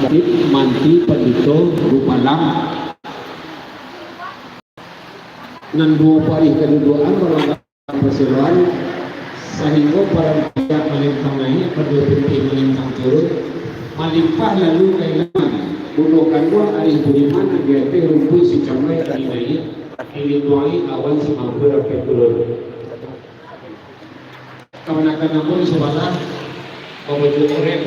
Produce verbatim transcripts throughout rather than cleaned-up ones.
Manti Pandito Gupalang. Nan duo parih kadudukan balangkah paseroan, sahinggo parantiak malintang naiak, paduo pinti malintang turun, malimpah lalu ka ilangan, bundo kanduang arih budiman, nan di ateh rumpuik si camai ari naiak, dilinduangi awan si mampu rapek turun. Kamanakan ambo di sabalah, babajuak orek.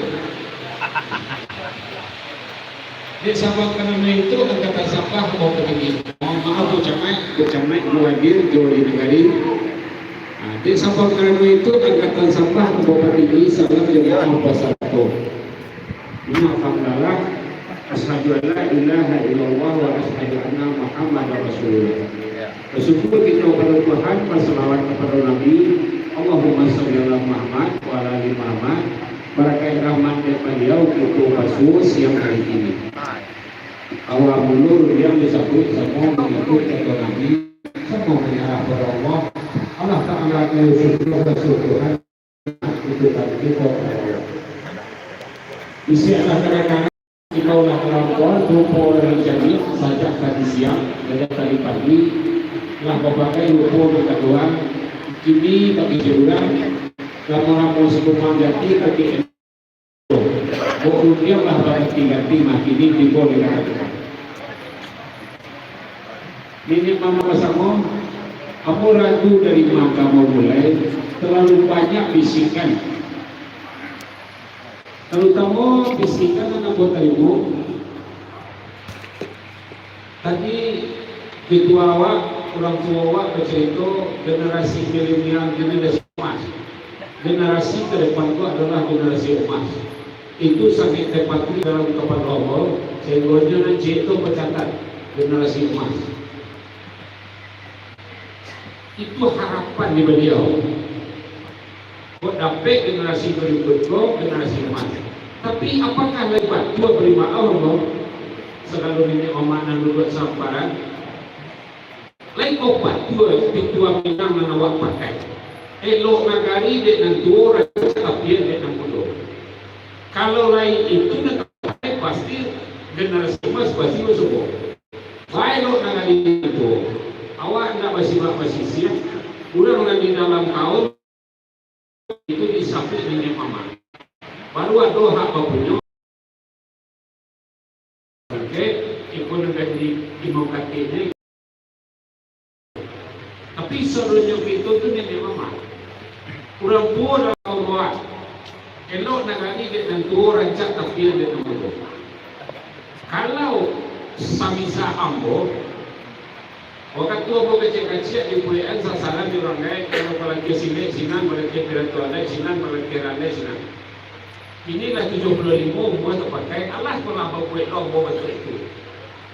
Dek sabab karano itu, angkatan sambah ka Bapak Tinggi. Mohon maaf, Bu Camat, Bu Camat, Bu Wazir, jo di nagari. Ah, dek sabab karano itu, angkatan sambah ka Bapak Tinggi, salam jo maaf basarato. Inna alhamdulillah, asyhadu an la ilaha illallah wa asyhadu anna Muhammadar Rasulullah. Basyukur kito kapado Tuhan, basalawat kapado Nabi. Allahumma shalli ala Muhammad wa ala ali Muhammad. Barakaik rahmat dari Baliau, kito basuo siang hari ini. Awal mulo rundiang disabuik samo mangikuik kato Nabi, samo manyarah pado Allah. Allah Ta'ala kayo syukur basyukur Tuhan. Itu tadi kito. Isi adalah kadang-kadang kito lah kalampauan, rupo lah jadi, sajak tadi siang, dari tadi pagi, lah bapakai rupo nan kaduo, kini bagi urang, lamo-lamo Sikumbang Jati, kaki Kok rupiah lah baganti-ganti, mah kini tibo di tangan. Niniak mamak basamo, ambo ragu dari ma ka mamulai, talalu banyak bisikan. Tarutamo bisikan nan ambo tarimo, tadi ketua awak, urang tuo awak bacarito generasi milenial, generasi emas. Generasi ke depan tu adolah generasi emas. Itu sangaik terpatri dalam kapalo ambo, sahinggo nyo nan ciek tu bacatat, generasi emas. Itu harapan di baliau. Kok dapek generasi barikuik ko, generasi emas. Tapi, apakah lai batua bari maaf, ambo? Sagalo niniak mamak nan duduak samparan, lai ko batua pituah Minang nan awak pakai? Elok nagari dek nan tuo, rancak tapian dek nan mudo. Kalau lai itu nan tapakai, pasti generasi emas pasti basuo. Baelok nagari nan tuo. Awak ndak basibak basisiah. Urang nan di dalam kaum itu disabuik niniak mamak. Baru ado hak bapunyo. Oke, iko nan jadi imam katiknyo. Tapi sadonyo kito tu niniak mamak. Urang tuo dalam Allah. Elok nagari dek nan tuo, rancak tapian dek nan mudo. Kalau samisa ambo, wakatu ambo kaciak-kaciak di Pulean, sasaran di urang gaek, kalau balakia silek sinan, balakia pidato adaik sinan, balakia randai sinan. Kini lah tujuah puluah limo umua tapakai, alah ko lah babuek lo ambo batuak itu.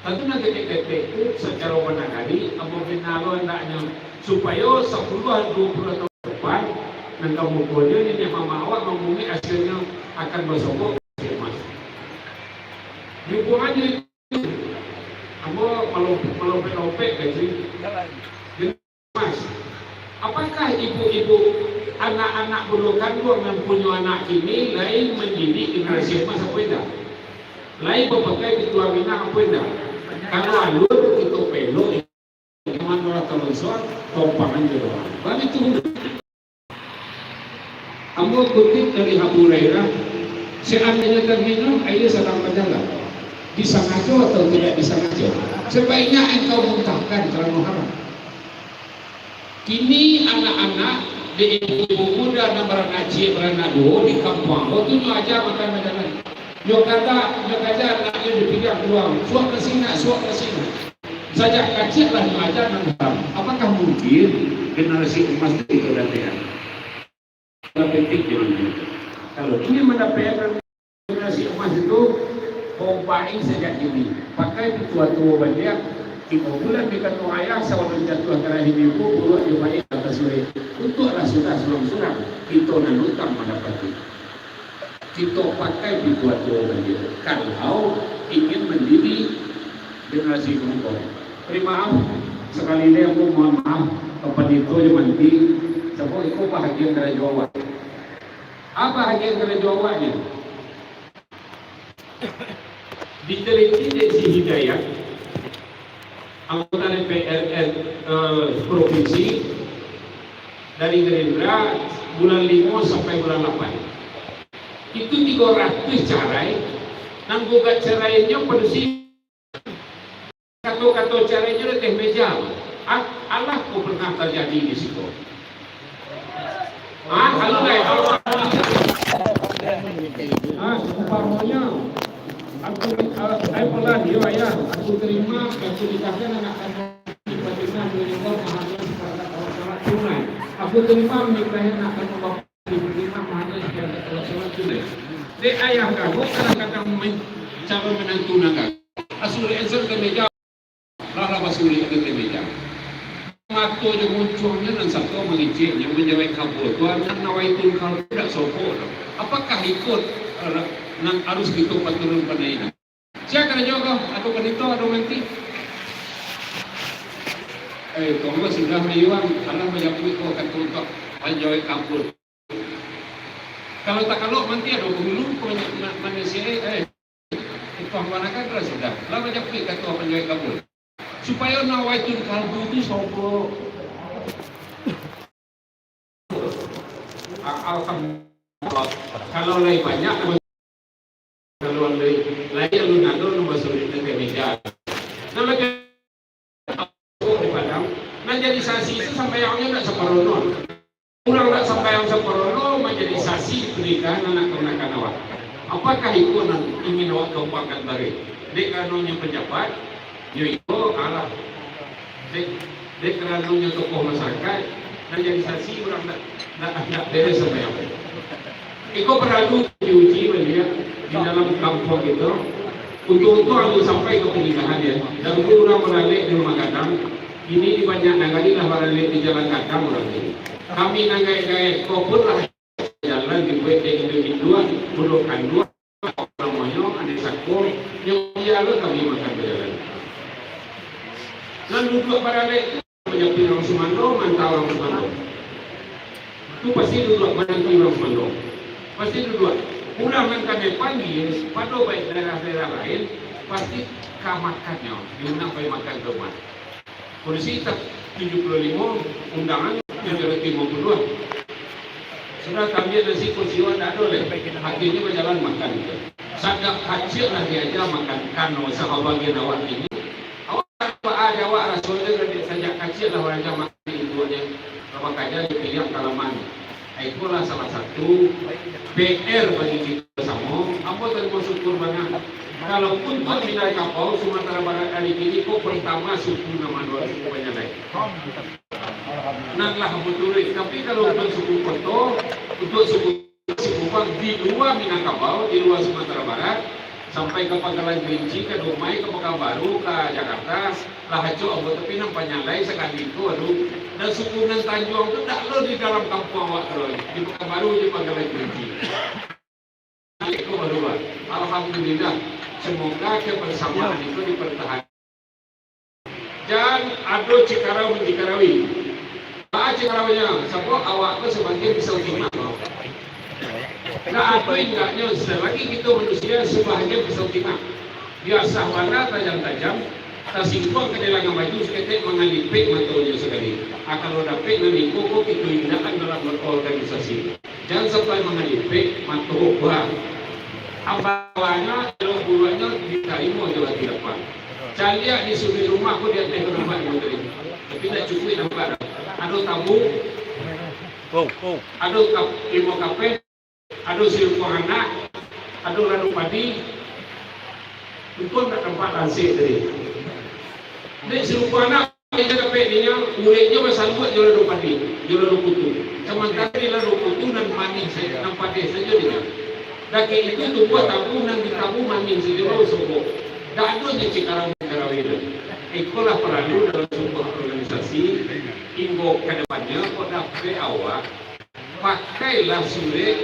Tantu nan ketek-ketek tu sacaro banagari, ambo bina lo andaknyo, supayo sapuluah duo puluah taun ka depan, nan ka mukonyo niniak mamak awak mambuek asilnyo akan basogok emas. Di hubungan jo itu, ambo malo-, malompek-lompek ka itu. Mas, apakah ibu-ibu, anak-anak bundo kanduang nan punyo anak kini lai mandidik generasi emas apo indak? Lai bapakai pituah Minang apo indak? Kalau alun, kito pelok, zaman urang talonsuang, tompangan jo urang. Baitu. Ambo kutip dari Abu Hurairah, "Seandainya terminum, aia sadang bajalan, disangajo atau tidak disangajo, sebaiknya engkau muntahkan karano haram." Kini anak-anak, dek ibu-ibu muda nan baranak ciek, baranak duo di kampuang ambo tu, nyo aja makan bajalan. Nyo kata, nyo kaja anaknyo di pinggang pulang, suok ka sinan, suok ka sinan. Sajak kaciak lah nyo aja nan haram. Apakah mungkin generasi emas tu itu datang? Kalau ingin mandapekkan generasi emas itu, baobaik sajak dini. Pakai pituah tuo baliak, limo bulan di kanduang ayah, sabalun jatuah ka rahim ibu, buruak jo baik ka surek. Untuaklah sudah surang-surang, kito nan utang mandapati. Kito pakai pituah tuo baliak, kalau ingin mandidik generasi kemudian. Bari maaf, sakali lai ambo mohon maaf ka pandito jo manti, sabab iko bahagian karajo awak. Apo bahagian karajo awak ni? Diteliti dek si Hidayat, anggota D P R, eh, provinsi, dari Gerindra, bulan limo sampai bulan lapan. Itu tigo ratus carai, nan gugat carainyo padusi kato-kato carainyo di ateh meja. A-, alah ko pernah tajadi di siko. Ah, kalau lai, kalau lai. Ah, umpamonyo, aku, ah, ai polah dio, ayah, aku terima, aku nikahkan anak kamu, Fatimah, dengan Allah, mahal, syarat, syarat tunai. Aku terima menikahi anak kamu, Bapak, terima mahal, syarat, syarat tunai. Dek ayah kamu, kadang-kadang men-, calon menantu nan gagal. Asulik ansur ka meja. Lah, lah basulik ka meja. Mato jo muncuangnyo nan sato mangeceknyo manjawek kabua tu, nan nawaitul kalbu dak sopok doh. Apakah iko, eh, nan harus kito paturun panaikan? Sia karajo ko, ado panito, ado manti. Eh, tonggo sudah mayuang, alah bajapuik ko kato untuak manjawek kabua. Kalau takalok manti ado gulu, ko ma-, ma-, manusia, eh, Tuhan banakan lah sudah. Lah bajapuik kato panjawek kabua. Supayo nawaitul kalbu tu sobo. A-, alhamdulillah. Kalau lai banyak, kalau lai, lai alun ado, nan basulik di meja. Nah, lai di Padang, nan jadi saksi tu sambayangnyo ndak saparono. Urang ndak sambayang saparono manjadi saksi pernikahan anak kamanakan awak. Apakah iko nan ingin awak kembangkan bareh? Dek karanonyo pejabat, yo iko alah. Dek, dek karanonyo tokoh masyarakat, nan jadi saksi urang ndak, ndak, ndak bareh sambayang. Iko paralu diuji baliak di dalam kampuang kito, untuak-untuak alun sampai ka panikahan, yo. Dahulu urang baralek di rumah gadang, kini di banyak nagari lah baralek di jalan gadang urang kini. Kami nan gaek-gaek ko pun lah jalan dibuek dek induak-induak, buruak kanduang, namonyo, anek sako, nyo bialah kami makan bajalan. Nan duduak baralek tu, manjapuik urang sumando, manta urang sumando. Tu pasti duduak mananti urang sumando. Pasti duduak. Urang nan kami panggil, pado baik daerah-daerah lain, pasti ka makannyo, diundang pai makan ka rumah. Kondisi tak tujuh puluh limo, undangan tujuh ratus limo puluh. Sudah kami nasi kursi awak tak ada leh. Akhirnya bajalan makan. Sadap kacik lah diajar makan kano sabagian awak ini. Awak tak apa aja awak raso dia dari sajak kacik lah orang ajar makan ibunya. Kalau kerja dia pilih yang kalaman. Itulah salah satu P R bagi kita sama. Ambo tarimo syukur bana. Kalau pun Tuan Minangkabau, Sumatera Barat ari kini ko pertama suku nan manuruik suku Banyalai. Nan lah ambo turuik. Tapi kalau untuk suku Koto, untuk suku, suku Bang di luar Minangkabau, di luar Sumatera Barat, sampai ka Pangkalan Kerinci, ka Dumai, ka Pekanbaru, ka Jakarta, lah acok ambo, tapi nan Banyalai sakali tu, aduh. Dan suku nan Tanjuang tu dak lo di dalam kampuang awak tu, di Pekanbaru, di Pangkalan Kerinci. Iko baru, Bang. Alhamdulillah, semoga kebersamaan itu dipertahankan. Jan ado cikarau mancikaraui. Baa cikaraunyo? Sabab awak tu sabagai pisau timah. Ndak ado indaknyo, selagi kito manusia, sabagai pisau timah. Biaso bana tajam-tajam, tasingkuang ka di langan baju, saketek mangalipek matonyo sakali. Ah, kalau dapek nan iko ko kito indakkan dalam berorganisasi. Jan sampai mangalipek mato buah. Apalanyo, elok buruaknyo ditarimo jo hati lapang. Caliak di sudut rumah ko di ateh rumah ko tadi. Tapi ndak cukuik nampak dah. Ado tabung, ado kap-, limo kapeh, ado sirupuang anak, ado lado padi. Untuang ndak nampak lansik tadi. Dek sirupuang anak, inyo dapek dinyo, uriknyo basaluak jo lado padi, jo lado putu. Samantaro di lado putu nan manih sajo, nan padeh sajo dinyo. Dakek itu tumbuah tabu, nan ditabu manih sajo, bau sobok. Dak ado nyo cikarau-cikarau itu. Ikolah paralu dalam sabuah organisasi, hinggo ka depannyo, kok dapek awak, pakailah surek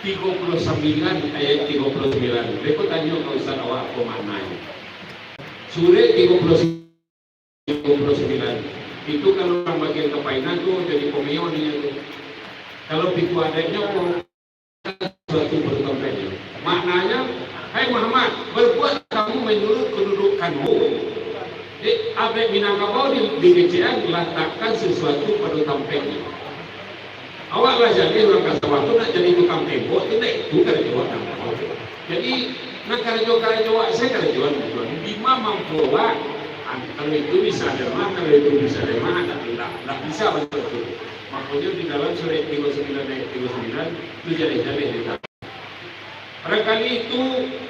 tigo puluh sambilan ayat tigo puluh sambilan. Beko tanyo ka ustaz awak, apo maknanyo? Surek tigo puluh, tigo puluh sambilan. Itu kalau urang bagian kapainan tu jadi pomeo ninyo tu. Kalau pitu adaiknyo, suatu pertompaknyo. Maknanyo, "Hai Muhammad, berbuat Dek Minangkabau di, di kecek an, latakkan sesuatu pada tampeknyo. Awak lah jaleh urang ka sawah tu, nak jadi tukang tembok tu, ndak itu karajo awak Minangkabau. Jadi, nak karajo-karajo awak, saya karajoan gitu. Dima mampu awak, ah, kalau itu bisa lemah, kalau itu bisa lemah, ndak, ndak, ndak bisa bantuak tu. Makonyo di dalam surek tigo sambilan ayat tigo sambilan, tu jaleh-jaleh di dalam. Barangkali itu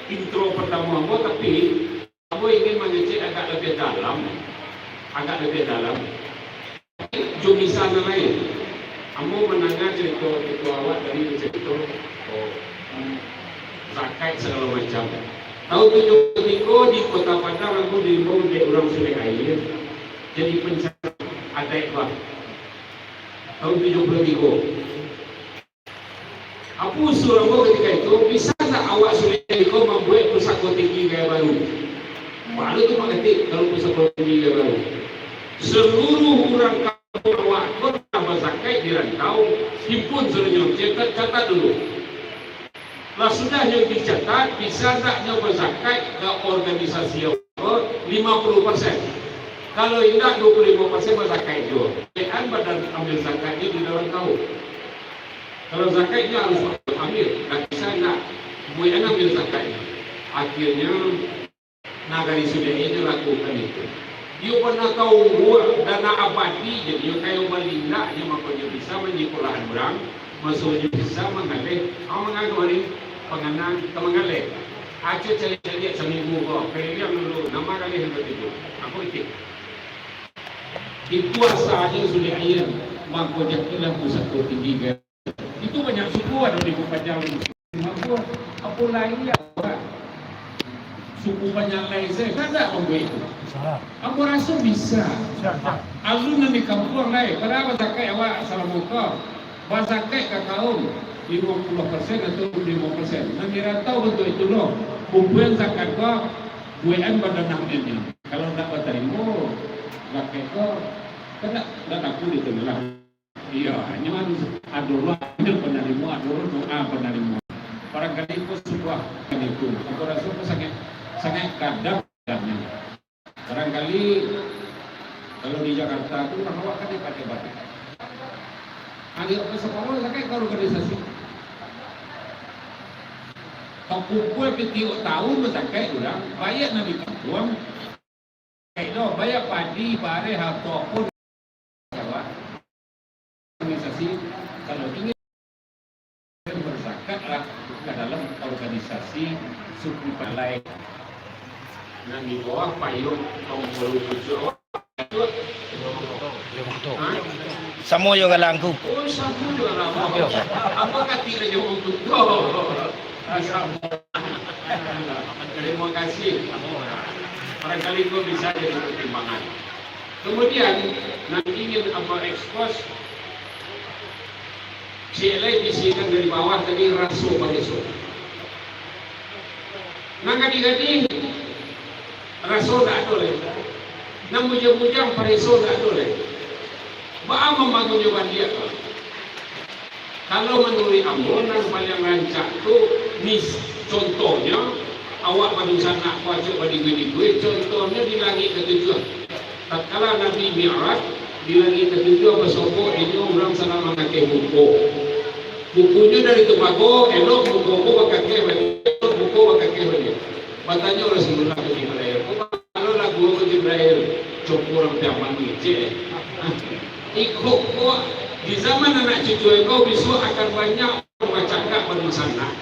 intro partamo ambo, tapi ambo ingin mangecek agak labiah dalam, agak labiah dalam. Jo misal nan lain, ambo mandanga carito-carito awak tadi bacarito, oh, zakaik sagalo macam. Taun tujuah puluah tigo di Kota Padang, ambo diimbau dek urang Sungai Aia jadi pancatat adaik, bah. Taun tujuah puluah tigo. Apo usul ambo katiko itu, bisa ndak awak Sungai Aia ko mambuek pusako tinggi gaya baru? Baru tu mangatik kalau pusako tinggi gaya baru. Saluruh urang kampung awak ko nan bazakaik di rantau, himpun sadonyo, catat, catat dulu. Lah sudah nyo dicatat, bisa ndak nyo bazakaik ka organisasi awak ko limo puluh persen? Kalau indak, duo puluh limo persen bazakaik juo. Kan badan ambil zakatnyo di dalam kaum. Kalau zakaiknyo harus ambil, ndak bisa ndak. Buek an ambil zakaiknyo. Akhirnyo, nagari Sungai Aia lakukan itu. Iyo bana kaum buek dana abadi, jadi iyo kayo balindak, iyo mako iyo bisa manyikolahan urang, maso iyo bisa manggaleh, ah, manggaleh, panganang, ka manggaleh. Aco caliak-caliak saminggu ko, kaliliang dulu, nama galeh nan katigo. Apo itu? Itu asalnyo Sungai Aia, mangko jadilah pusako tinggi gaya. Itu banyak suku ado di Bukajang. Apo, apo lai awak suku Panjalai sajo kada mambuek itu. Bisa. Ambo raso bisa. Bisa, bisa. Alun nan di kampuang lai, bara bazakaik awak salamo ko? Bazakaik ka kaum limo puluah persen atau limo persen. Nan di rantau bantuak itu lo, kumpulan zakat ko, buek an badan ambilnyo. Kalau ndak batarimo zakaik ko, kan ndak, ndak laku di tengah lah. Iyo, hanyo harus ado lah panarimo, ado doa panarimo. Barangkali ko sudah kan itu. Ambo raso ko sangaik, sangaik gadang gadangnya. Barangkali kalau di Jakarta tu urang awak kan hebat-hebat. Anak ko saparo sangaik ka organisasi. Takumpua pitiok taun basakek urang, baiak nan di kampuang. Baik doh, baiak padi, bareh, atau pun organisasi, kalau ingin berzakatlah ka dalam organisasi suku Panjalai. Nan di bawah payung kaum baru tujuh awak. Ha? Samo jo galangku. Oh, samo jo galangku. Apa kati lah jo kuto? Terima kasih. Barangkali itu bisa jadi pertimbangan. Kemudian, nan ingin ambo ekspos, ciek lai bisikan dari bawah tadi, raso pareso. Nan gadih-gadih, raso ndak ado lai. Nan bujang-bujang, pareso ndak ado lai. Baa mambangunnyo baliak? Kalau manuruik ambo, nan paliang rancak tu, mis-, contohnyo, awak badunsanak ko acok badigui-digui, contohnyo di langik katujuah. Tatkala Nabi Mi'raj, di langik katujuah basobok inyo, urang sanak mangakeh buko. Bukonyo dari tumbago, elok buko ko bakakeh baliak, elok buko bakakeh baliak. Batanyo Rasulullah ka Jibrail, "Baa lo lagu ko Jibrail, cokor urang piaman ni, cek?" Iko ko, di zaman anak cucu ko, bisuak akan banyak urang bacakak badunsanak.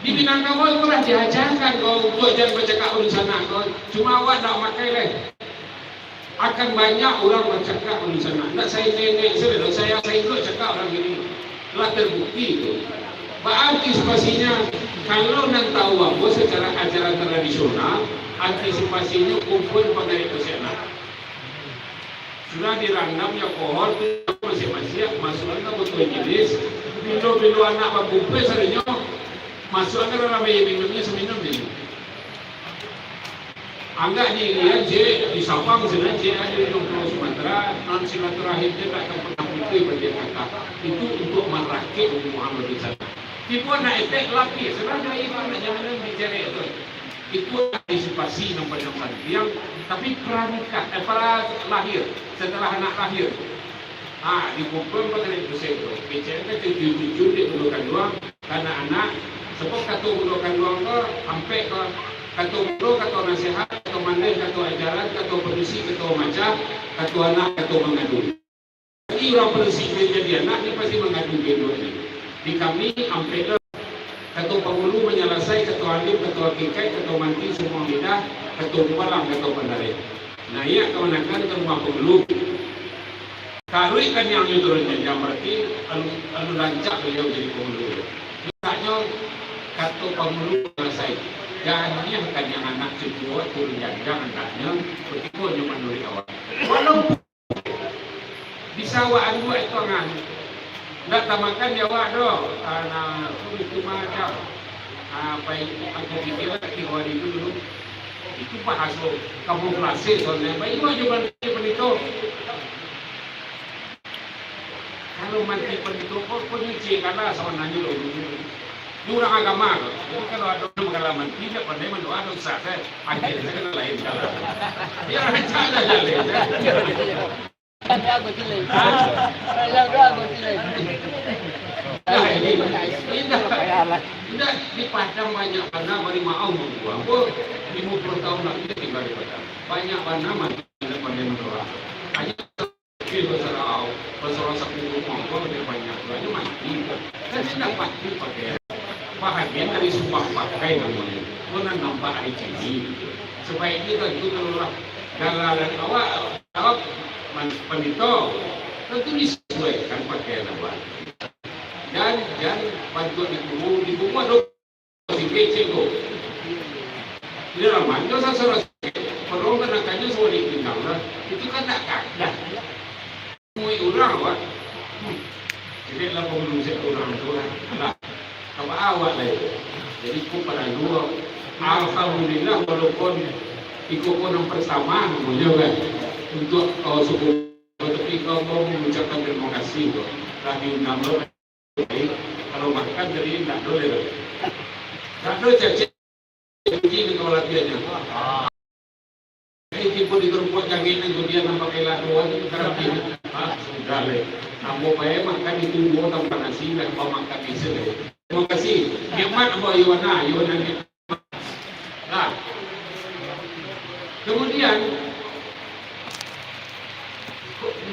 Di Minangkabau ko lah diajakan ko, untuak jan bacakak badunsanak ko. Cuma awak ndak makai lai. Akan banyak urang bacakak badunsanak. Ndak saindek-indek sajo, ndak saya saingkok cakak urang kini. Lah terbukti tu. Baa antisipasinya? Kalau nan tahu ambo secara ajaran tradisional, antisipasinyo kumpul panggaek kasianan. Sudah dirandam jo alkohol tu, masiak-masiak, masuakan ka botol jilis. Bilo-bilo anak bakumpul sadonyo, masuakan ka dalam aia minumnyo, saminum je. Anggak di Irian, je, di Sabang sinan, je, ado di Pulau Sumatera, nan silaturahim je tak akan pernah putus bagi kakak. Itu untuk marakek Nabi Muhammad di sana. Tibo nak etek lapis, sinan dari itu nak jangan dicerek tu. Itu antisipasi nan paling pantiang Tapi pranikah, eh, pra lahir, setelah anak lahir. Ah, dikumpul pakai pusek tu. Kecek kan cucu-cucu di dulu kanduang, anak-anak, sebab kato dulu kanduang tu, ampek ke, kato dulu, kato nasihat, kato mandeh, kato ajaran, kato padusi, kato macam, kato anak, kato mangandung. Jadi urang padusi jadi anak ni pasti mangadu gendok ni. Di kami ampek lah. Kato pangulu manyalasai, kato alim, kato hakikat, kato manti, sumua lidah, kato mubalang, kato pandareh. Naiak kamanakan ka rumah pangulu. Karuik kaniangnyo turun janjang, berarti alun, alun rancak baliau jadi pangulu. Mintaknyo kato pangulu manyalasai. Janiah kaniang anak cucu awak turun janjang andaknyo, kutiko nyo manuruik awak. Walaupun Bisa awak anduak itu angan. Ndak tamakan di awak doh. Ah, nah, tu itu macam. Ah, baik, aku pikir lah tiga hari itu dulu. Itu bahaso kamuflase soalnya. Baik juga aja manti panito. Kalau manti panito, kok, kok nyuci kalah sabananyo lo. Ni urang agama tu. Jadi kalau ado urang manti, indak pandai mandoa, ado usah, eh. Akhirnya kan lain kalah. Ya, rancak aja lain. Nah, ini, indak, indak di Padang banyak bana bari maaf mangkuang. Apo, limo puluah tahun lagi tinggal di Padang. Banyak bana mati indak pandai mandoa. Hanya kecil basarau, basarau saku rumah, apo banyak, banyak mati. Kan indak pati pakai. Bahagian dari sumpah pakai namonyo. Ko nan nampak ari kini. Sabaiknyo tantu kalau lah galaran awak, awak man-, pandito, tantu disesuaikan pakaian awak. Jan, jan bantuak di kubu, di kubu ado si kecek ko. Di dalam mando sasaro sikit, padahal kan angkanya sudah ditinggal lah. Itu kan tak kadah. Muik urang, awak. Hmm. Jadi lah pangulu sek urang tu lah. Alah. Apa awak lah itu? Jadi, ku paralu, alhamdulillah, walaupun iko ko nan pertama, namonyo kan, untuk, uh, suku, tapi kau mau mengucapkan terima kasih tu. Lah diundang lo, kalau makan tadi ndak ado leh. Ndak ado cacik. Jadi, kalau latihannya. Eh, tibo di kerupuak jangin nan kudian nan pakai laruan tu, karatin. Ah, sudah leh. Ambo bae makan itu duo tambah nasi, lah bawa makan bisa leh. Terima kasih. Nikmat ambo Yowana, Yowana nikmat. Nah. Kemudian,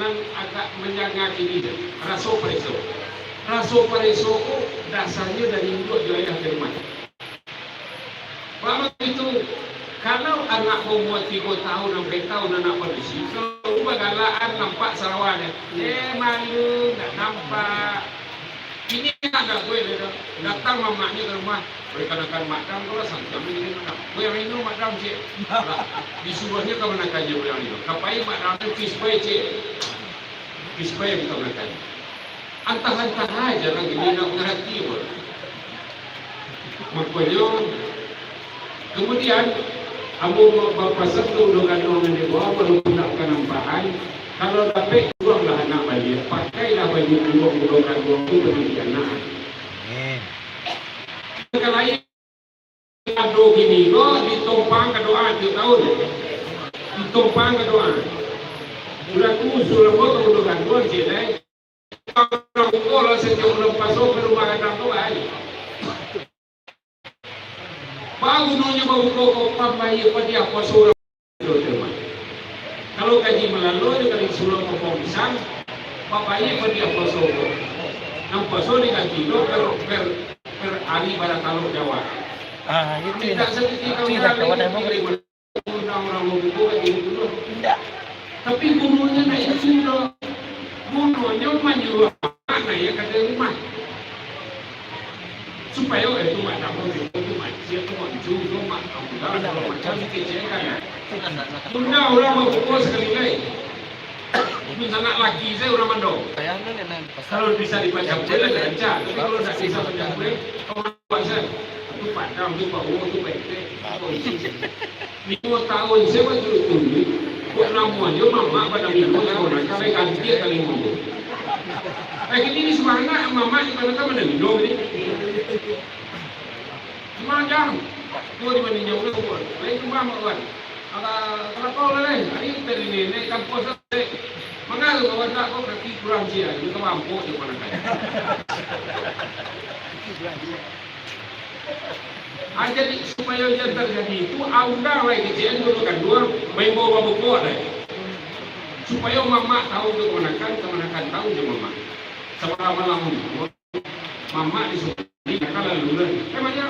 nan agak menjangak ini je, raso pareso. Raso pareso ko dasarnyo dari induak jo ayah ka rumah. Bak itu, kalau anak baumua tigo tahun, ampek tahun anak padusi, kalau bagalaan nampak sarawanyo, eh, malu, ndak nampak. Kini anak gue datang mamaknyo ka rumah, oleh kanakan madam tu lah, santiang ni madam. Gue yang ino madam, cik. Lah, disuruahnyo ka manakannyo gue yang ino. Kapai madam tu, kispai, cik. Kispai yang kamanakan. Antah-antah aja lah gini, ndak mangarati pun. Makonyo, kemudian, ambo ba-, bapasan tu udah kandung nan di bawah, walaupun ndak kanampakan, kalau dapek, buanglah anak baliak, pakailah baju kurung udah kandung tu bagi anak. Amin. Kalau lain, ado gini ko, ditompang ka doa tiok tahun. Ditompang ka doa. Sudah tu, usul ambo ka udah kandung, cik, dai. Urang buko lah setiap bulan puaso ka rumah gadang tu, ai. Ba gunonyo babuko ko, pambayia padiah puaso urang tu, tu, mah. Kalau gaji malalo, jo kali surang kopong pisang, pambayia padiah puaso ko. Nan puaso diganti lo per, per, per ari bara talok Jawa. Ah, itu. Tidak sedikit kami kawan yang mau Undang urang babuko ka diri dulu. Indak. Tapi gunonyo ndak itu doh. Gunonyo manyuruah anak naiak ka rumah. Supayo itu mak tamu itu, mak ciek tu, mak incu tu, mak ambulan, mak macam ni kecek kan. Undang urang babuko sakali lai. Dunsanak laki sajo urang mandong. Kalau bisa dipacampur lah rancak. Tapi kalau ndak bisa pacampur, kau buat sajo. Tu padang, tu bau, tu betek, tu bau isi. Limo tahun sajo baturut-turut. Kok namonyo mamak badan limo tahun, sampai ganti kali ngomong. Eh, kini ni sumangat mamak di mana-mana minum ni. Semajang. Tu di mana jauh lah, buat. Lain rumah mak buat. Alah, kalapau lah, lai. Ari tadi nenek kampuang saketek. Mangalo kawan tak kau kaki kurang sia, itu kau mampuk je panakan. Ah, jadi, supayo jan tarjadi itu, aundang lai kecek dulu kan, dua, main bawa babukua lai. Supayo mamak tahu tu kamanakan, kamanakan tahu je mamak. Sabab malam, mamak di sini, kan lalu lai. Eh, macam,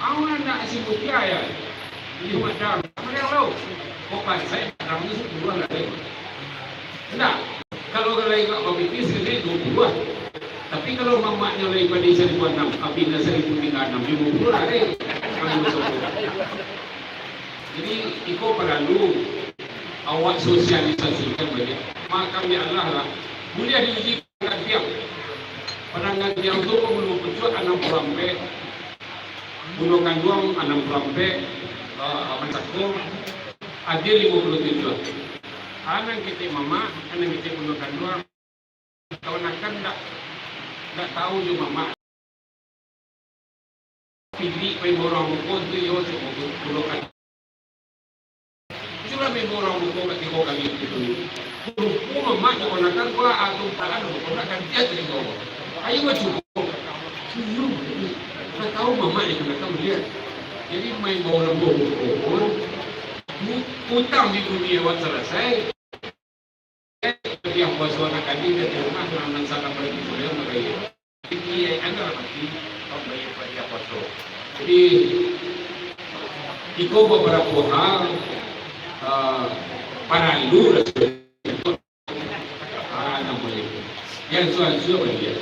awak nak si Mutia ya? Di rumah dam. Macam lo. Kok pasai, dam ni sepuluh lah, eh. Indak. Kalau lai kak bapikir, sakali duo puluah. Tapi kalau mamaknyo lai padi saribu anam, abinyo saribu tigo anam, limo puluah lah, eh. Kalau sepuluh. Jadi, iko paralu awak sosialisasikan baliak. Makan di Allah lah. Buliah diuji padang gantiang. Padang gantiang tu pangulu pucuak anam puluah ampek. Pulau Kanduang anam puluah ampek, eh, Mansako, Adil limo puluah tujuah. Anang ketek mamak, anang ketek Pulau Kanduang, kamanakan ndak, ndak tahu jo mamak. Pilih main borang buko tu yo, cuma Pulau Kanduang. Sudah main borang buko katigo kali itu. Rupo mamak jo kamanakan gua atau palan buko nak gantian tadi gua. Ayo gua cukup. Suruh. Ndak tahu mamak jo kamanakan lihat. Jadi main borang buko pun utang di dunia awak salasai. Padiah puaso anak kami dari rumah, urang nan salam bagi baliau marayo. Jadi, adalah mati, pambayar padiah puaso. Jadi, iko babarapo hal, eh, paralu lah, ah, namonyo. Yang suan-suan baliau.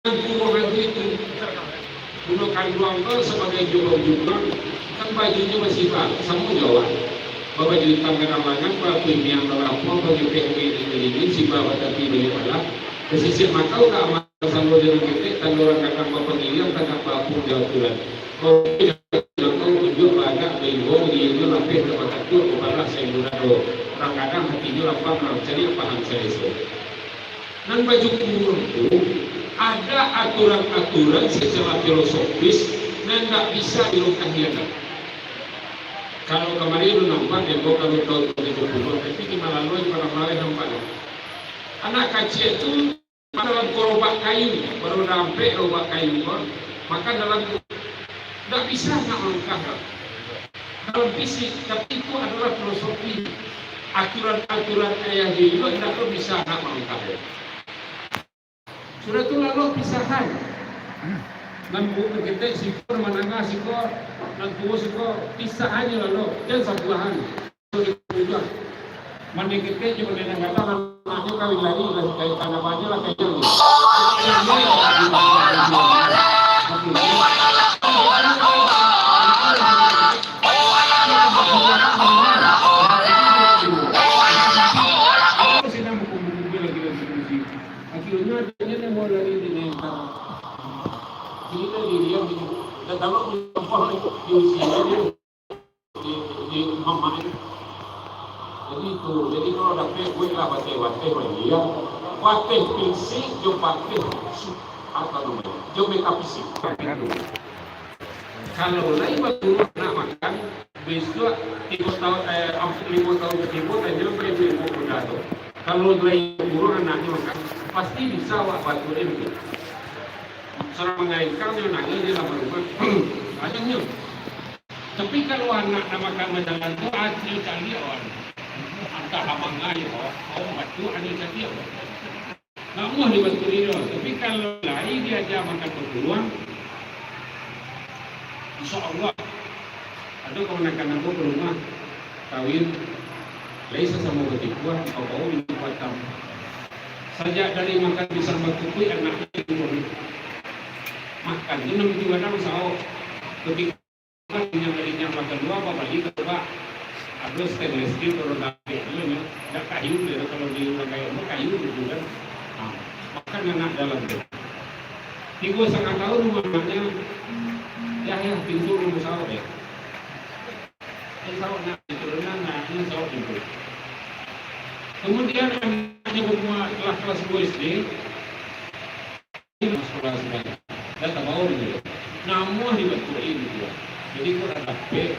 Nan kurang itu, Pulau Kanduang ko sabagai jubang-jubang, kan bajunyo basibak, samo jo awak. Babaju itam gadang langan, bapiniang balapuang, bagepek dingin, sibak batati banyak balah, basisiak mata udah amat sando jo nan ketek, tando urang gadang bapangiliang, tagak baapuang jo aturan. Bapinang unjuak baagak, baimbau, diinyo lapeh, tak bakatuak, babalah saimbo dado. Urang gadang hatinyo lapang, mancari paham saleso. Nan baju kurung tu, ada aturan-aturan secara filosofis nan ndak bisa dilangkahi anak. Kalau kamari lu nampak, tempo kalau tahun tujuh puluh, tapi di Malalua di Padang Maleh nampak tu. Anak kacik tu dalam korobak kayu, baru nampek korobak kayu tu, makan dalam tu. Ndak bisa nak malangkah dalam fisik, tapi itu adalah filosofi. Aturan-aturan ayah dia juga ndak bisa nak malangkah. Sudah tu lalu pisahan. Nan bu-, nan ketek siko, nan manangah siko, nan tuo siko, pisahan je lalu, jan sabuahan. Mandai ketek jo mandai nan gadang, anaknyo kawin lai, lah, kayak tanamannya lah, kayak gitu. Senang berkumpul-kumpul lagi dalam sekusi. Akhirnya, dia mau lari di Nengkar. Jadi, dia diam di, dan kalau di tempat di usia dia, di, di rumah main. Jadi itu, jadi kalau ada duit lah, bateh-bateh lagi ya. Bateh fisik, jo bateh su-, apa namanya, jo metafisik. Kalau lai baguru anak makan, bisuak tigo tahun, eh, am-, limo tahun katigo, tanyo bari ibu-ibu muda tu. Kalau lai baguru anaknyo makan, pasti bisa awak bantu dia tu. Surang mangaingkang nyo nangih di dalam rumah. Ajanyo. Tapi kalau anak nak makan bajalan tu, ajo caliak awak. Antah amangai awak, awak bantu ajo caliak awak. Nak muah dibantu inyo, tapi kalau lai diaja makan bapuruang, insya Allah, ado kamanakan ambo ka rumah, kawin, lai sasamo batipuah, babao minyak batam. Sajak dari makan pisang batukuik, anaknyo di rumah. Makan tu nan tu kadang saok. Ketika Inyo, inyo makan lua, babali ka lua. Ado stainless steel, kalau dak, nyo, dak kayu, kalau di urang kayo mah kayu gitu kan. Ha, makan anak dalam tu. Tigo satangah tahun umur anaknyo, yah, yah, pintu rumah saok, yah. Saok nak, pintu rumah, anaknyo saok pintu. Kemudian anaknyo umur kelas, kelas duo S D, Sekolah sebanyak. Dah tabaun gitu. Namuah dibantuin gitu. Jadi, kok dah dapet,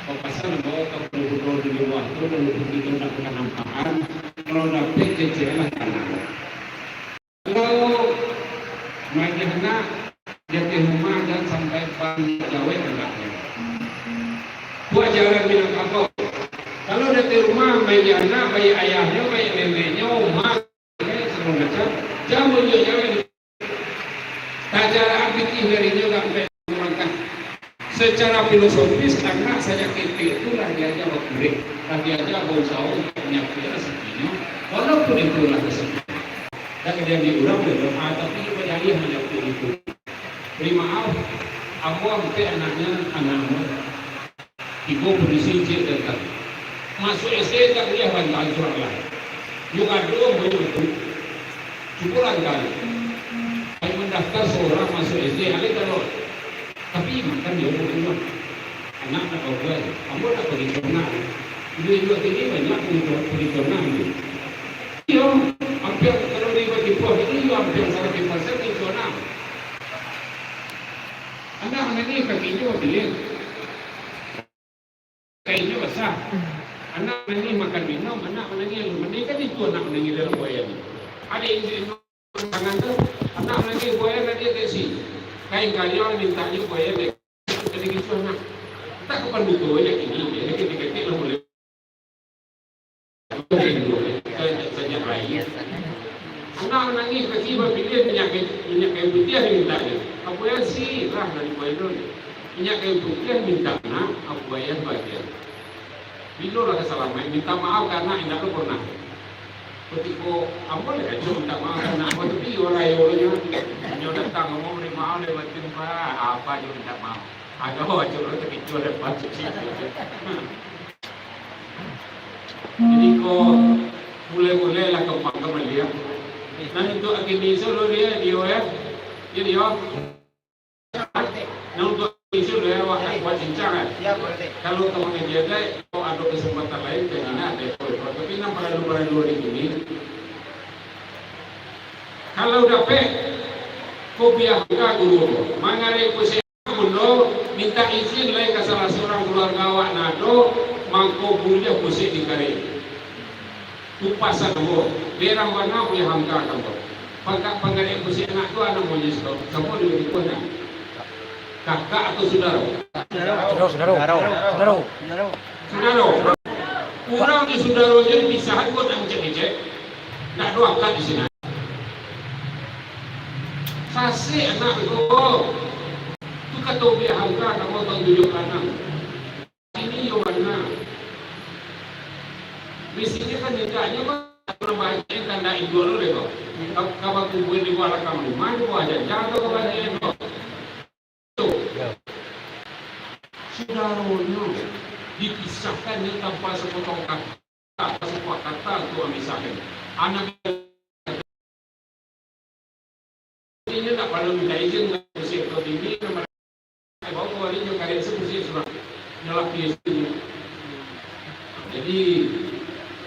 Pasan bawa ka pado budo di lua tu, lalu kito ndak pernah nampakan. Kalau dapek, kecekan lah tanah. Kalau mayah nak, di ateh rumah jan sampai ban jawek anaknyo. Tu ajaran Minangkabau. Kalau di ateh rumah, mayah nak, baiak ayahnyo, baiak neneknyo, rumah, segalo macam, jan manunjuak jawek. Tajarak pitih dari inyo sampai malangkah. Secara filosofis, anak sajak ketek tu lah diaja bakurek, lah diaja bausaho untuak manyapuik rasakinyo, walaupun itu lah rasaki. Dak diambiak urang doh, ah, tapi inyo bajariah manyapuik itu. Bari maaf, ambo ampek anaknyo, anak ambo. Tibo polisi ciek datang. Masuak S D tak buliah bantuan surang lai. Yo gaduah banyak tu. Cubolah tadi. Pai mandaftar surang masuak S D, alai kalau. Tapi makan di rumah. Anak nak babuai. Ambo nak pergi ternak. Iduik-iduik tadi banyak pergi ter-, pergi ternak tu. Iyo, hampir kalau di Batipuah tadi, iyo hampir saratuih persen pergi ternak. Anak manangih, kakinyo bapiliah. Kainyo basah. Anak manangih makan minum, anak manangih aluh mandi, kan itu anak manangih dalam buayan. Ado inyo tangan tu, anak manangih buayan, ado teksi. Kain kalia mintaknyo buayan, jadi gitu anak. Tak kapan butuh aja ini, jadi ketik-ketik lah mulai. Anak manangih, kaki bapiliah minyak kayu, minyak kayu putiah dimintaknyo. Apo yang sirah dari buayan tu? Minyak kayu putiah mintak nak, apo yang bagian? Bilo lah ka salamaik, minta maaf ka anak indak tu pernah. Kutiko ambo lah kacau minta maaf ka anak ambo tu, iyo lah, iyo lah, iyo. Inyo datang, ambo bari maaf dari batin, Pak. Apa jo minta maaf? Agak wajib lo terkecuali dapat cuci. Jadi ko mulai-mulai lah kembang kembali ya. Nah, untuk akini solo dia, dia ya. Dia, dia. Nah, untuk akini solo ya, wak, wak cincang kan. Kalau teman dia ada, kalau ada kesempatan lain, kan ini ada. Tapi yang perlu-perlu di sini, kalau dapek, kopiah ka guru, mangarek pusing. Bundo, mintak izin lai ka salah surang kaluarga awak nan ado, mangko buliah pusek dikarek. Kupasan ambo, berang bana buliah angka ka ambo. Pangka-, pangkarek pusek anak tu anak monyo siko, samo di bawah nyo. Kakak atau sudaro? Sudaro, sudaro. Sudaro. Sudaro. Sudaro. Urang jo sudaronyo dipisahan buat angcek-angcek. Ndak ado akad di sinan. Sasek anak tu. Tu kato biahan ka, kamu tahu tujuh kanan. Ini yo bana. Di sini kan tidaknyo kan, urang banyak kan ndak induak lo deh kok. Ka, ka bakubuan di balakang rumah, di bawah janjang atau ka banyak kok. Sudaronyo dipisahkan nyo tanpa sapotong kata, tanpa sabuah kata tu misahkan. Anak inyo tak pernah minta izin, musik atau tinggi, nama bawa kembali nyo karek semusik surang. Nyo lah P S D. Jadi,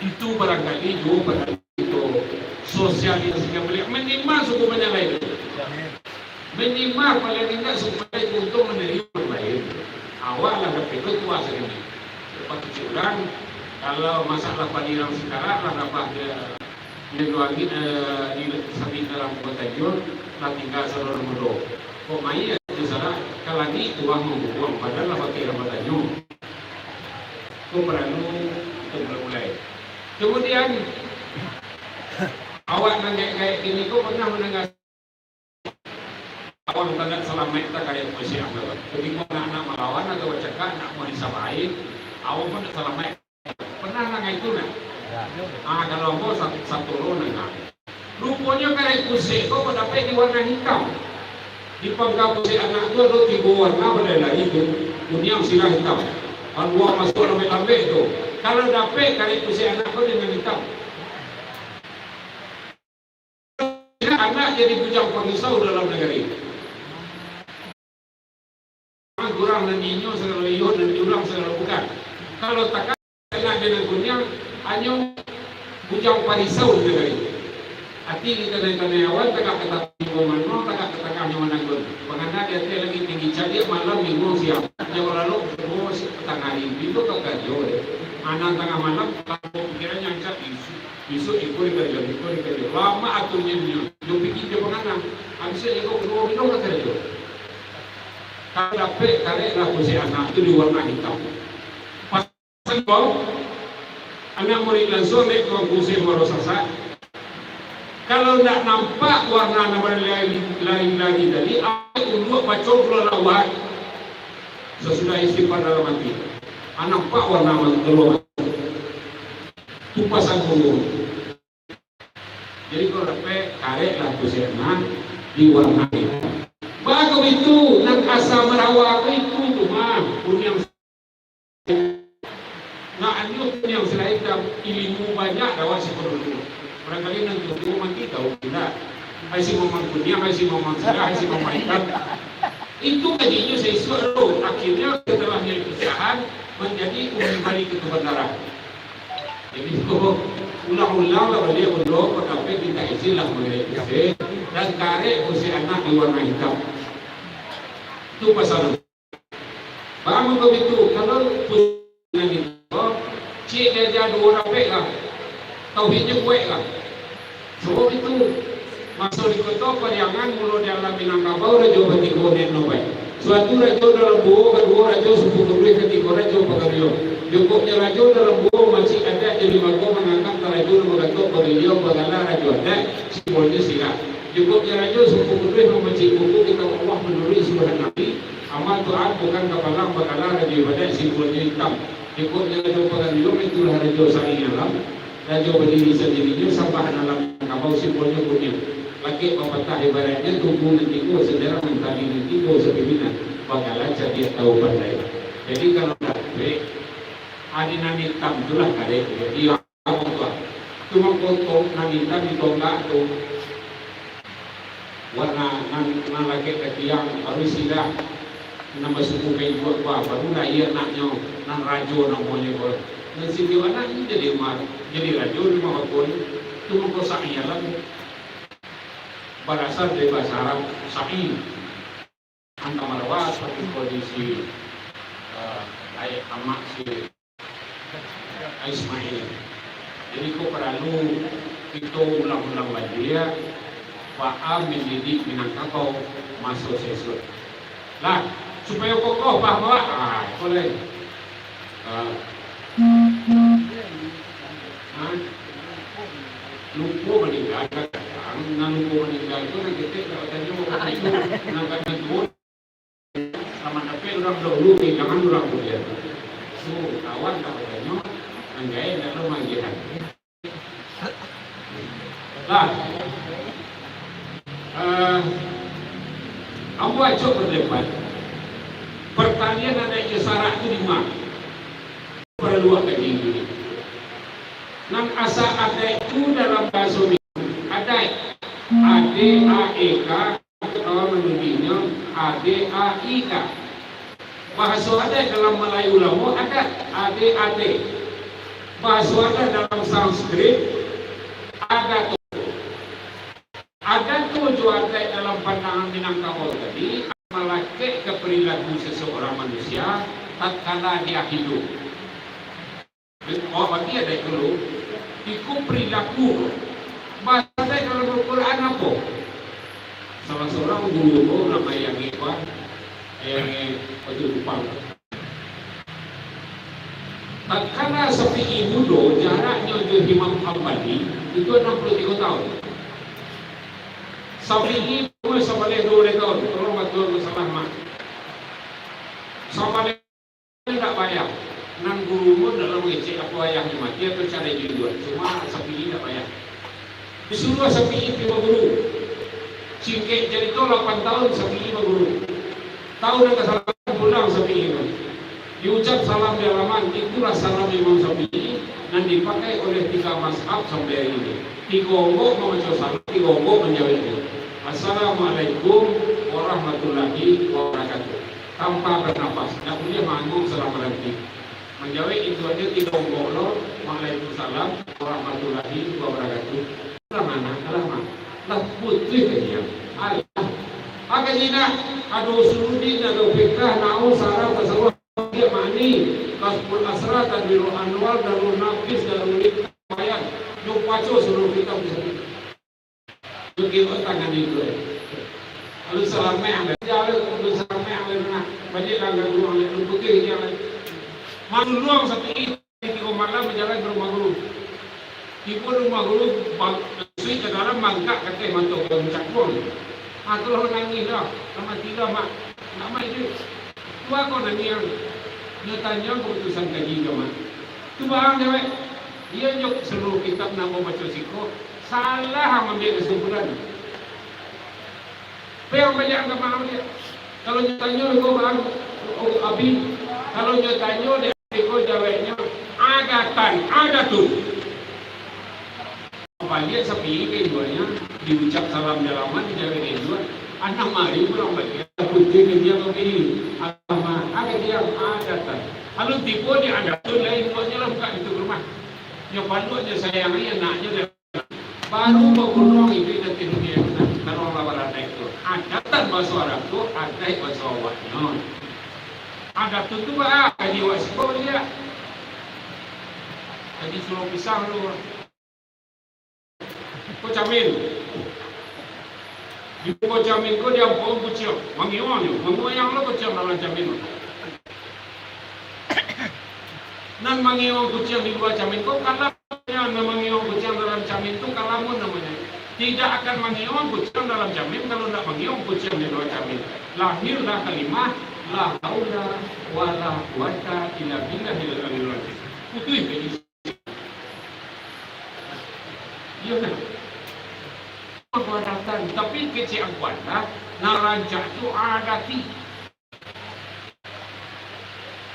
itu barangkali juo barangkali itu sosialisasikan baliak. Minimal suku Banyalai tu. Minimal paling indak suku Banyalai tu untuak manarimo urang lain. Awak lah dapek tu kuasa ini. Lepas tu urang, kalau masalah padi urang sikarat lah rabah dia. Di luar ni, eh, di samping dalam kota Jun, lah tinggal saudara mudo. Kok main aja salah, kalau ni tuang mambuang, padahal lah pakai dalam kota Jun. Ko paralu kita mulai-mulai. Kemudian, awak nan gaek-gaek kini ko pernah mandanga awak minta nak salamaik tak kaya Mesir Abdullah. Ketika anak-anak malawan atau bacakak, nak mau disabain, awak pun nak salamaik. Pernah nang itu nah? Ah, kalau ambo satu, satu lo nang. Ruponyo karek pusek ko badapek di warna hitam. Di pangka pusek anak tu ado tigo warna, badai lagi tu, kuniang, sirah, hitam. Aluang masuak lambek-lambek tu. Kalau dapek karek pusek anak ko dengan hitam. Anak jadi bujang pangisau dalam nagari. Kurang nan inyo sagalo iyo, nan urang sagalo bukan. Kalau takah anak di nan kuniang, hanyo bujang parisau di nagari. Ati di tanai-tanai awan, tagak ka tangah nyo mano, tagak ka tangah nyo mananggun. Pangana di ateh langik tinggi, caliak malam, linguang siang. Nyo lalok, semua si-, petangah. Hari itu ka karajo deh. Anak tangah malam, kalau pikirannyo ancak isu, isu iko di karajo, iko di karajo. Lama atunyo nyo, jo pikir jo panganang. Habis itu iko kaduo bilo ka karajo. Kalau dapek, karek lah kursi anak tu di warna hitam. Pas ko, anak murid lansuang dek Tuanku Syekh Muaro Sasak. Kalau ndak nampak warna nan lain-lain lagi tadi, ambiak unduak baco pulo lah wahai. Sasudah istighfar dalam hati, ah, nampak warna ma-, kalua mata. Tu pasan guru. Jadi kalau dapek, karek lah tu siap nah, diwarnai. Bako itu, nan asa marawa ko itu tu mah, kuniang. Nak anu kuniang selain tam, ilimu banyak dawak siko dulu. Barangkali nan tuo-tuo mati tahu tidak. Ai si mamang kuniang, ai si mamang sirah, ai si mamang hitam. Itu kajinyo saisuak tu. Akhirnya setelah nyo pisahan, manjadi umi bari ketuban darah. Jadi, ulang-ulang lah baliak unduak, kok dapek minta izin lah manggaleh kursi, dan karek kursi anak di warna hitam. Tu pasal. Baa mangko bitu, kalau kursi nan itu, ciek diaja duo dapek lah. Tauhidnyo kuaik lah. Sabab itu, maso di Koto Pariangan, mulo di alam Minangkabau, rajo batigo nek nobai. Suatu rajo dalam duo, kaduo rajo sumpu kaduih, katigo rajo pagaduian. Jukuknyo rajo dalam duo, mamacik adat jo limbago, mangangkek karajo nan bagatok bagiliang, bagala rajo adat, simbolnyo sirah. Jukuknyo rajo sumpu kaduih, mamacik buku kitab Allah manuruik suruhan Nabi, amal taat bukan kapalang, bagala rajo ibadat, simbolnyo itam. Jukuknyo rajo pagaduian, itulah rajo sa'i alam. Rajo badiri sandirinyo, sambah nan alam Minangkabau, simbolnyo kuniang. Lakek bapatah ibaratnyo, tugu nan tigo sanderang, tali nan tigo sapimpinan, bagala cadiak tahu pandai. Jadi, kalau dapek, ari nan itam tu lah karek. Jadi, yang tu, tu mangko nan itam ditonggak tu. Warna nan, nan lakek ka tiang, baru sirah, nan basuku kain buak, baru lahia anaknyo, nan rajo namonyo ko. Nan sitiok anak ni jadi umar, jadi rajo di rumah bakun, tu mangko sa'i alam. Barasal dari bahasa Arab, sa'i. Antah marawa seperti kondisi, eh, ayah amak si Ismail. Jadi, ko paralu kito ulang-ulang baliak, baa mandidik Minangkabau maso sasuak. Lah, supayo kokoh paham awak, ah, iko lai. Ah. Ha? Lupo maningga, kadang nan lupo maningga tu nan ketek nak batanyo, nan kadang tu. Selamat dapek urang dahulu, kehilangan urang kemudian. So, kawan tak batanyo, nan gaek ndak lo maagiahan. Lah. Eh, ambo acok bapendapat, partalian adaik jo sarak tu di ma? Paralu kaji dulu. Nan asa adaik tu dalam bahaso Minang, adaik, A D A E K, atau manulihnyo A D A I K. Bahaso adaik dalam Malayu lamo adat, A D A T. Bahaso adaik dalam Sanskrit, adato. Adato jo adaik dalam pandangan Minangkabau tadi, malakek ka perilaku seseorang manusia tatkala dia hidup. Awak bagi adaik dulu, iko perilaku. Bahaso adaik dalam Al-Quran apo? Salah surang guru ko namo Ayang Eva, Ayang Batu Kupang. Tatkala Syafi'i mudo, jaraknyo jo Imam Hambali itu anam puluah tigo tahun. Syafi'i umua sabaleh duo baleh tahun, tolong batua kalau salah, mah. Sabaleh indak payah. Nan guru pun indak mangecek apo ayahnyo mati atau carai jo induak. Cuma Syafi'i indak payah. Disuruah Syafi'i pai baguru. Singkek carito, lapan tahun Syafi'i baguru. Tahun nan kasalapan pulang Syafi'i tu. Diucap salam di halaman, itulah salam Imam Syafi'i nan dipakai oleh tiga mazhab sampai hari ini. Tigo onggok mambaco salam, tigo onggok manjaweknyo. Assalamualaikum warahmatullahi wabarakatuh. Tanpa banapas, ndak buliah maangguang salam baranti. Manjawek itu aja tigo onggok lo, "Waalaikumsalam warahmatullahi wabarakatuh." Lah mana, lah mana. Lah putuih ka dia. Alah. Agak jinak, ado usuludin, ado fikah, nahwu, saraf, tasawuf, dia mani, Kasyful Asrar, Tanwirul Anwar, Darun Nafis, Darul Hikayat, nyo baco saluruh kitab di sinan. Nyo kiok tangan itu, eh. Lalu salamek, lalu salamek, lalu nah, baliak lah ka guru, lalu putih dia, lalu. Manuluang sapi. Tigo malam bajalan ka rumah guru. Tibo di rumah guru, ba-, masuak ka dalam, mangkak ka ateh mato, baru cakuang. Ah, tu lah manangih dah. Lah mati dah, Mak. Nak mati. Tu a ko nangiang. Nyo tanyo kaputusan kaji ka Mak. Tu baa ang jawek. Iyo nyo saluruh kitab nan ambo baco siko, salah ang ambiak kasimpulan. Pai ang baliak ka Mak ang baliak. Kalau nyo tanyo iko baa, oh, Abi, kalau nyo tanyo dek iko jaweknyo, adatan, adatun. Baliak sapi ka induaknyo, diucap salam di alaman, dijawek dek induak, anak mari pulang baliak, putih ka dia, Abi, alamak, ada dia, adatan. Lalu tibo di adatun, lai induaknyo lah buka pintu rumah. Nyo paluak, nyo sayangi anaknyo, Baru babunuang iduik nan tiduik di ateh, taruang lawan adat tu. Adatan baso Arab tu, adaik baso awaknyo. Adat tu, tu baa, kaji awak siko baliak. Kaji surau pisang tu. Ko camin. Di muko camin ko diampokan kuciang. Mangiang nyo, mangoyang lo kuciang dalam camin tu. Nan mangiang kuciang di lua camin ko kalam, nan mangiang kuciang dalam camin tu kalamun namonyo. Tidak akan mangiang kuciang dalam camin kalau ndak mangiang kuciang di lua camin. Lahirlah kalimah, la haula wala quwata illa billahil aliyil azim. Putuih bagi. Iyo kan? Pangkuadatan, tapi kecek angkuadah, nan rancak tu adati.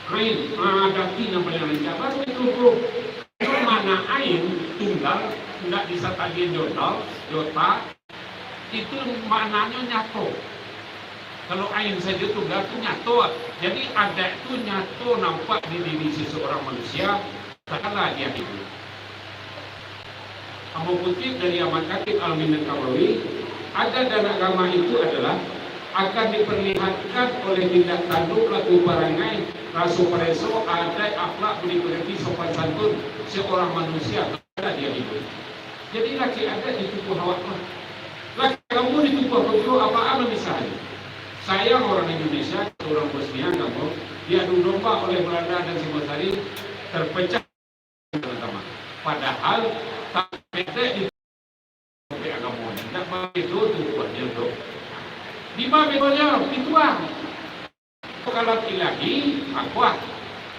Ain, adati nan paliang rancak, baru itu tu. Makna ain tunggal, indak bisa talian jo dal, jo ta, itu maknanyo nyato. Kalau ain sajo tunggal tu nyato. Jadi, adat tu nyato nampak di diri seseorang manusia, tatkala dia hidup. Ambo kutip dari Ahmad Khatib Al-Minangkabawi, adat dan agama itu adalah akan diperlihatkan oleh tindak tanduk, laku parangai, raso pareso, adaik, akhlak, budi pekerti, sopan santun seorang manusia tatkala dia hidup. Jadi, laki adat di tubuah awak tu. Laki kamu di tubuah ko juo, apo-apo misalnyo. Sayang orang Indonesia, orang Bosnia, kamu diadu domba oleh Belanda dan Singosari, terpecah. Padahal, tak pedek di agamo, indak begitu tubuahnyo tu. Di ma bedonyo? Itu ah. Kalau ilahi, apo ah?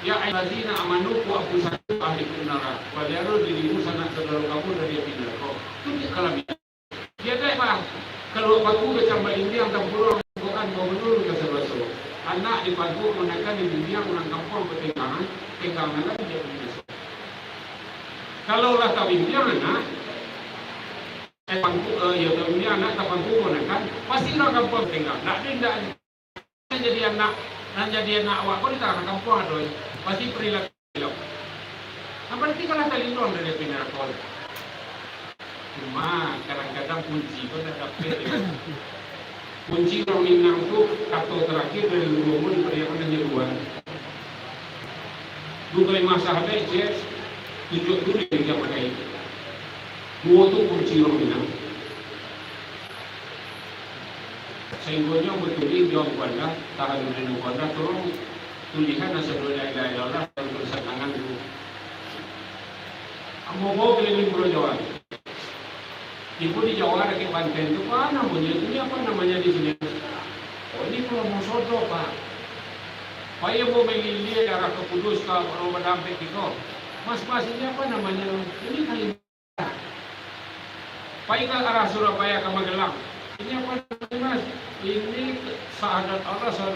Ya ayyuhallazina amanu qu anfusakum wa ahlikum nara. Paliaro dirimu, sanak saudaro kamu dari api neraka. Itu dia kalau Dia dek, bah, kalau pagu kacang baimbiang, tampurang Al-Quran, baulun ka sabaso. Anak dipagu manakan di bimbiang, urang kampuang batenggang, tenggang nan lain jadi biaso. Kalau lah tabimbiang anak, eh, pangku, eh, iyo, tabimbiang anak, tapangku manakan, pasti urang kampuang tenggang. Ndak ado, indak. Nan jadi anak, nan jadi anak awak ko di tangah kampuang ado, pasti perilaku elok. Nah, berarti kan lah talindung dari api neraka tu. Cuma, kadang-kadang kunci ko ndak dapek. Kunci urang Minang tu, kato terakhir dari guru ambo di pariangan nyo duo. Duo kalimah sahadaik, cek, tunjuak dulu yang dia pakai. Duo tu kunci urang Minang. Sainggonyo batulih di Angku Andah, tahadurin Angku Andah, tolong tulihan asyhadu an la ilaha illallah dalam tulisan tangan tu. Ambo bawa keliling Pulau Jawa. Tibo di Jawa, dakek Banten tu, apo namonyo tu, ini apo namonyo di sini? Oh, ini Pulau Mosodo, Pak. Pai ambo maliek arah ka Kudus, ka Pulau Badampek kito. Mas, Mas, ini apo namonyo? Ini Kalimantan. Pai ka arah Surabaya ka Magelang. Ini apo namonyo, Mas? Ini syahadat Allah, syahadat